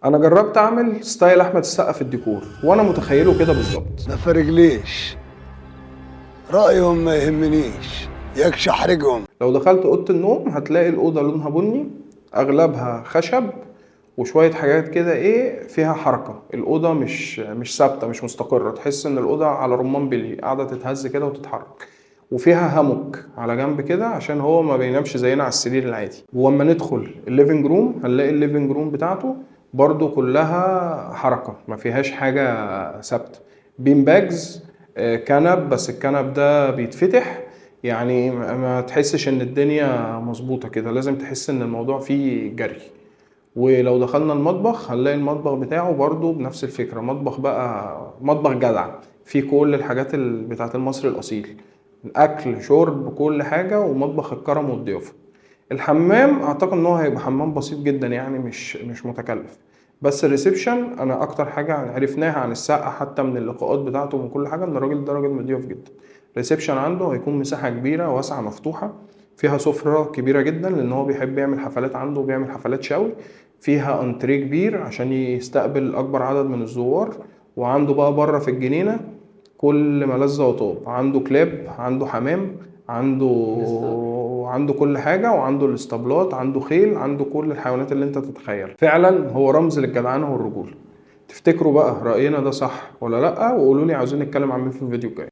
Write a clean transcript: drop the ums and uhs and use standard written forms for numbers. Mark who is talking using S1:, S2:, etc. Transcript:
S1: انا جربت اعمل style احمد السقا في الديكور وانا متخيله كده بالظبط.
S2: ما فرقليش رأيهم، ما يهمنيش، يكش حرقهم.
S1: لو دخلت اوضة النوم هتلاقي الاوضة لونها بني، اغلبها خشب وشوية حاجات كده ايه فيها حركة. الاوضة مش ثابتة، مش مستقره، تحس ان الاوضة على رمان بلي قاعدة تتهز كده وتتحرك. وفيها hammock على جنب كده عشان هو ما بينامش زينا على السرير العادي. واما ندخل ال living room هنلاقي ال living room بتاعته برضو كلها حركة، ما فيهاش حاجة ثابتة. bean bags، كنب، بس الكنب ده بيتفتح، يعني ما تحسش ان الدنيا مظبوطة كده، لازم تحس ان الموضوع فيه جري. ولو دخلنا المطبخ هنلاقي المطبخ بتاعه برضو بنفس الفكرة، مطبخ بقى مطبخ جدع فيه كل الحاجات بتاعت المصري الأصيل، أكل شرب كل حاجة، ومطبخ الكرم والضيافة. الحمام أعتقد إن هو هيبقى حمام بسيط جدا، يعني مش متكلف. بس ال reception أنا أكتر حاجة عرفناها عن السقا حتى من اللقاءات بتاعته ومن كل حاجة، إن الراجل ده راجل مضياف جدا. ال reception عنده هيكون مساحة كبيرة واسعة مفتوحة، فيها سفرة كبيرة جدا لأن هو بيحب يعمل حفلات عنده وبيعمل حفلات شوي، فيها انتريه كبير عشان يستقبل أكبر عدد من الزوار. وعنده بقى بره في الجنينة كل ما لذ وطاب، عنده كلاب، عنده حمام، عنده كل حاجة، وعنده الاسطبلات، عنده خيل، عنده كل الحيوانات اللي انت تتخيلها. فعلا هو رمز للجدعنة والرجولة. تفتكروا بقى رأينا ده صح ولا لأ؟ وقولوا لي عاوزين نتكلم عن مين في الفيديو الجاي.